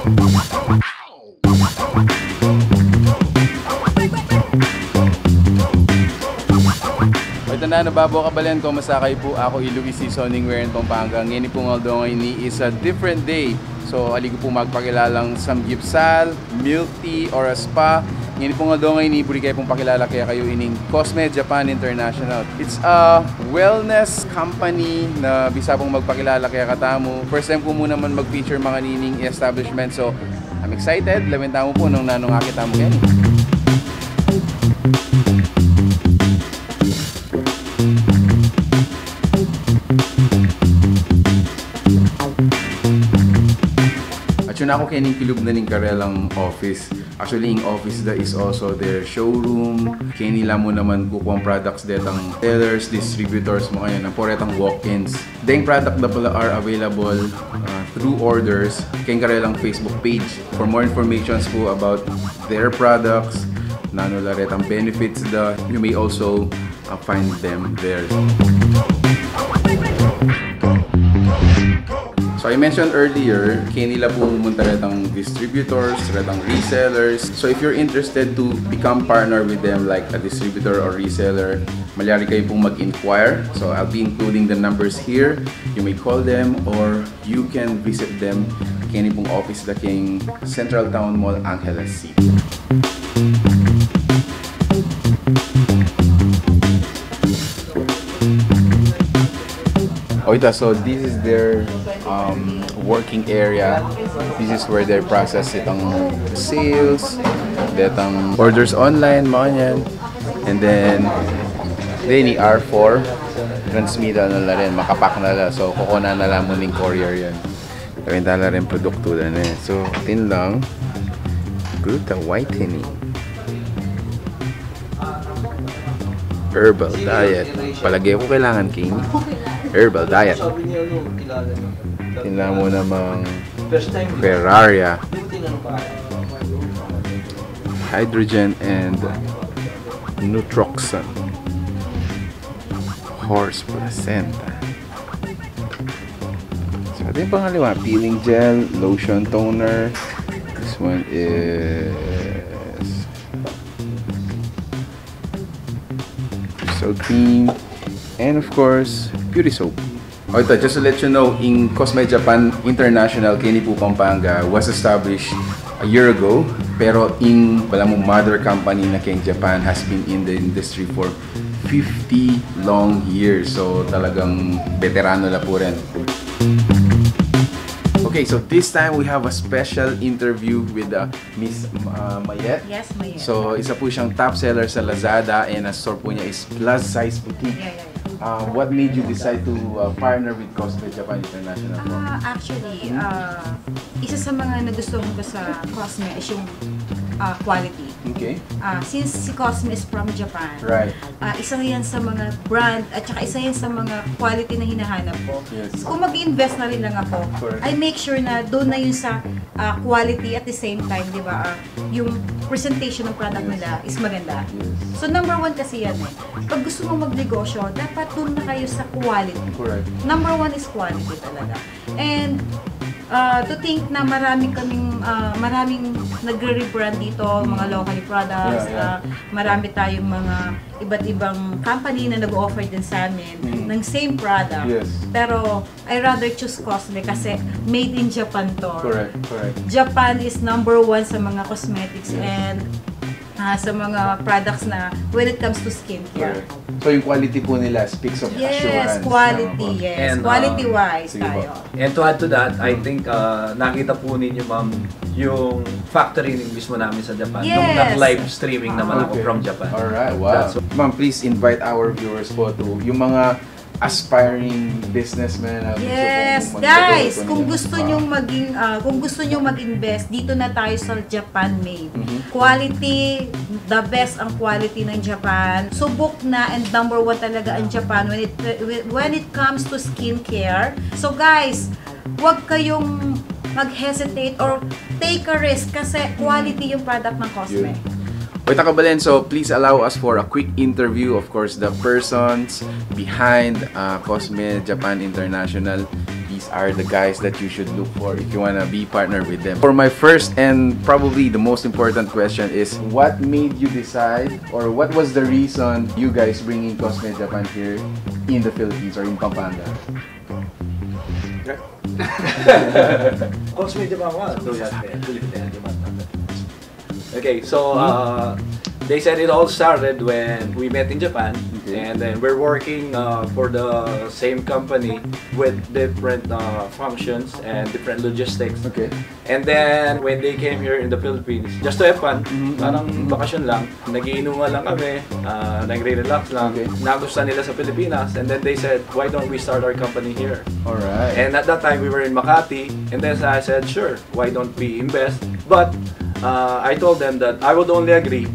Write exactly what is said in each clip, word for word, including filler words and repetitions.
Oy, tanda na, babo, kabalen, komusta kayu pu? Aku i Luis, i Soning Wear in Pampanga. Ngeni pung aldo ngeni is a different day. So, ali ku pu magpakilalang samgipsal, milk tea, or a spa. Ngeni pung aldo ngeni, buri kayu pung pakilala kekayu ining Cosme Japan International. It's a wellness company na bisa pung magpakilala kekatamu. First time ku mu naman mag-feature makanini ing establishment. So, I'm excited. Lawen tamu pu nung nanu ing akit tamu keni. Atsu na ku keni king lub na ning karelang office. Actually, ing office da is also their showroom. Keni la mu naman kukuang products detang sellers, distributors, makanyan, ampo retang walk-ins. Deng product da pala are available, uh, through orders keng karelang Facebook page. For more informations pu about their products, nanu la retang benefits da, you may also, uh, find them there. So I mentioned earlier, keni la pu mumunta retang distributors, retang resellers. So if you're interested to become partner with them, like a distributor or reseller, malyari kayu pung mag-inquire. So I'll be including the numbers here. You may call them or you can visit them keni pung office da keng Central Town Mall, Angeles City. Oita, so this is their, um, working area. This is where they process itang sales, detang orders online, makanyan. And then, then i R four, transmittal na la rin, makapak na la. So, kukunan na la mu ning courier yan. Lawen ta la ring produktu da ne. So, atin lang, gluta whitening. Herbal diet. Palage ku kailangan keni. Herbal diet. Atin la mu namang Ferraria. Hydrogen and Nutroxen. Horse placenta. So, atin pang aliwa, peeling gel, lotion, toner. This one is Soap cream, and of course, beauty soap. O ita, just to let you know, ing Cosme Japan International keni pu Pampanga was established a year ago, pero ing balamu mother company na keng Japan has been in the industry for fifty long years. So, talagang beterano la pu rin. Okay, so this time we have a special interview with, uh, Miss, uh, Mayet. Yes, Mayet. So, isa pu siyang top seller sa Lazada, and ang store pu niya is Plus Size Boutique. Yeah, yeah, yeah. Uh, what made you decide to, uh, partner with Cosme Japan International po? Ah, actually, ah, isa sa mga nagustuhan ko sa Cosme is yung, ah, quality. Okay. Ah, since si Cosme is from Japan, right, ah, isa yan sa mga brand at saka isa yan sa mga quality na hinahanap ko. Yes. So, kung mag-invest na rin lang ako, correct, I make sure na doon na yun sa, ah, quality at the same time, di ba? Ah, yung presentation ng product, yes, nila is maganda. Yes. So, number one kasi yan eh. Pag gusto mo magnegosyo, dapat doon na kayo sa quality. Correct. Number one is quality talaga. And, ah, to think na marami kaming, ah, maraming nagre-rebrand dito, mga, mm, locally products, yeah, yeah, ah, marami tayong mga iba't ibang company na nag-o-offer din sa amin, mm, ng same product. Yes. Pero I rather choose Cosme kasi made in Japan to. Correct, correct. Japan is number one sa mga cosmetics, yes, and, ah, sa mga products na when it comes to skincare. Correct. So, yung quality po nila speaks of, yes, assurance, quality, tama po, yes. And, ah, quality-wise, sige po, tayo. And to add to that, I, mm, think, ah, nakita po ninyo, ma'am, yung factory mismo namin sa Japan, yes, nung nag-live streaming naman ako, okay, from Japan. Alright, wow. That's why. Ma'am, please invite our viewers po to yung mga aspiring businessman na gusto, yes, pong mag-, guys, kung gusto, ah, nyong maging, ah, kung gusto nyong mag-invest, dito na tayo sa Japan made. Mhm. Quality, the best ang quality ng Japan. Subok na and number one talaga ang Japan when it, when it comes to skincare. So guys, wag kayong mag-hesitate or take a risk kasi quality yung product ng Cosme. Yun. Oy, ita kabalen, so please allow us for a quick interview. Of course, the persons behind, uh, Cosme Japan International, the are the guys that you should look for if you want to be partner with them. For my first and probably the most important question is, what made you decide, or what was the reason you guys bringing Cosme Japan here in the Philippines or in Pampanga? Cosme Japan wa, do ya te, Philippines, Japan. Okay, so uh, they said it all started when we met in Japan, Okay. And then we're working uh, for the same company with different uh, functions and different logistics. Okay. And then when they came here in the Philippines, just to have fun, Mhm. parang Mhm. bakasyon lang, nagiinuman lang kami, uh, nagre-relax lang. Okay. Nagustuhan nila sa Pilipinas, and then they said, "Why don't we start our company here?" All right. And at that time, we were in Makati, and then I said, "Sure, why don't we invest?" But uh, I told them that I would only agree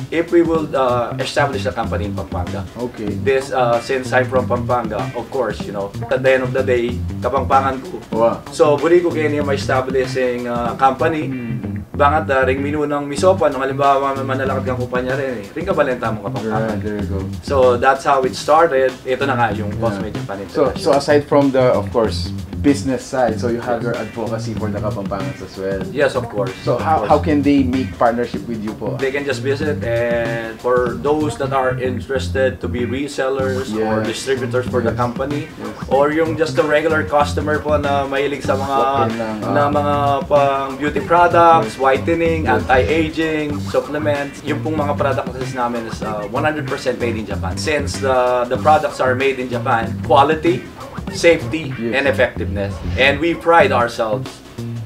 if we will uh, establish a company in Pampanga. Okay. This, uh, since I'm from Pampanga, of course, you know, at the end of the day, Kapampangan ku. Wow. So, buri ku keni ma-establish ing uh, company. Hmm. Bang at uh, ring minunang misopan, nung halimbawa, manalakad kang kumpanya rin eh. Ring kabalenta mung Kapampangan. Right, there you go. So, that's how it started. Ito na nga yung Cosme Yeah. Japan So, so International. Aside from the, of course, business side, so you have your advocacy for the Kapampangan as well. Yes, of course. So Of how, course. How can they make partnership with you po? They can just visit, and for those that are interested to be resellers or Yes. Distributors for the Yes. Company, Yes. Or yung just a regular customer po na mahilig sa mga Walk-in lang, ah. na mga pang beauty products, Yes. whitening, Yes. anti-aging, supplements. Yung pong mga products namin is uh, one hundred percent made in Japan. Since the the products are made in Japan, quality, safety, Yes. and effectiveness. And we pride ourselves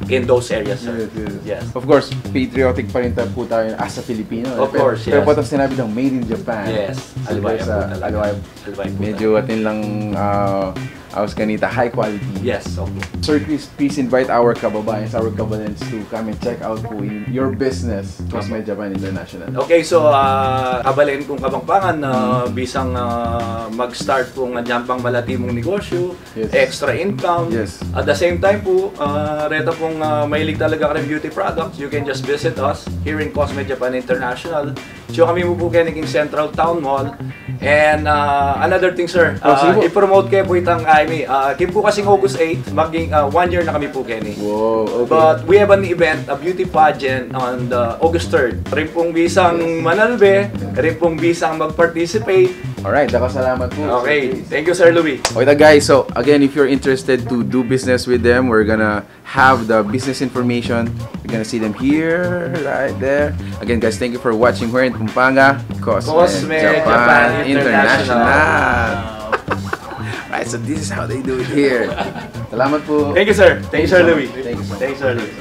in those areas, sir. Yes, yes. Yes. Of course, patriotic pa rin ta-, po tayo as a Filipino. Of Pero, course, pero yes. pag sinabi ng made in Japan, Yes. Aliwaya there's po a- talaga. aliwaya. Aliwaya po Medyo atin lang, ah, aus kanita, high quality. Yes, opo. Sir Chris, please invite our kababayans, our kabalens to come and check out po in your business, Cosme Japan International. Okay, so uh, kabalen kung Kapampangan na bisang uh, mag-start pong anyang pang malati mung negosyo, Yes. extra income. Yes. At the same time po, uh, reta pong uh, mahilig talaga karing beauty products, you can just visit us here in Cosme Japan International. So kami po po kaya naging Central Town Mall. And uh, another thing, sir, Oh, sige uh, po. I-promote kayo po itang I M E. Uh, kim po kasing August eight, maging uh, one year na kami po keni. Wow, okay. But we have an event, a beauty pageant on the August third. Rin pong bisang manalbe, rin pong bisang mag-participate. Alright, dakal salamat po. Okay, thank you, Sir Louis. Okay, guys, so again, if you're interested to do business with them, we're gonna have the business information. You're gonna see them here, right there. Again, guys, thank you for watching here in Pampanga. Cosme, Cosme Japan, Japan International. International. Right, so this is how they do it here. Salamat po. Thank you, sir. Thank you, Sir Louis. Thank you so much. Thank you, Sir Louis.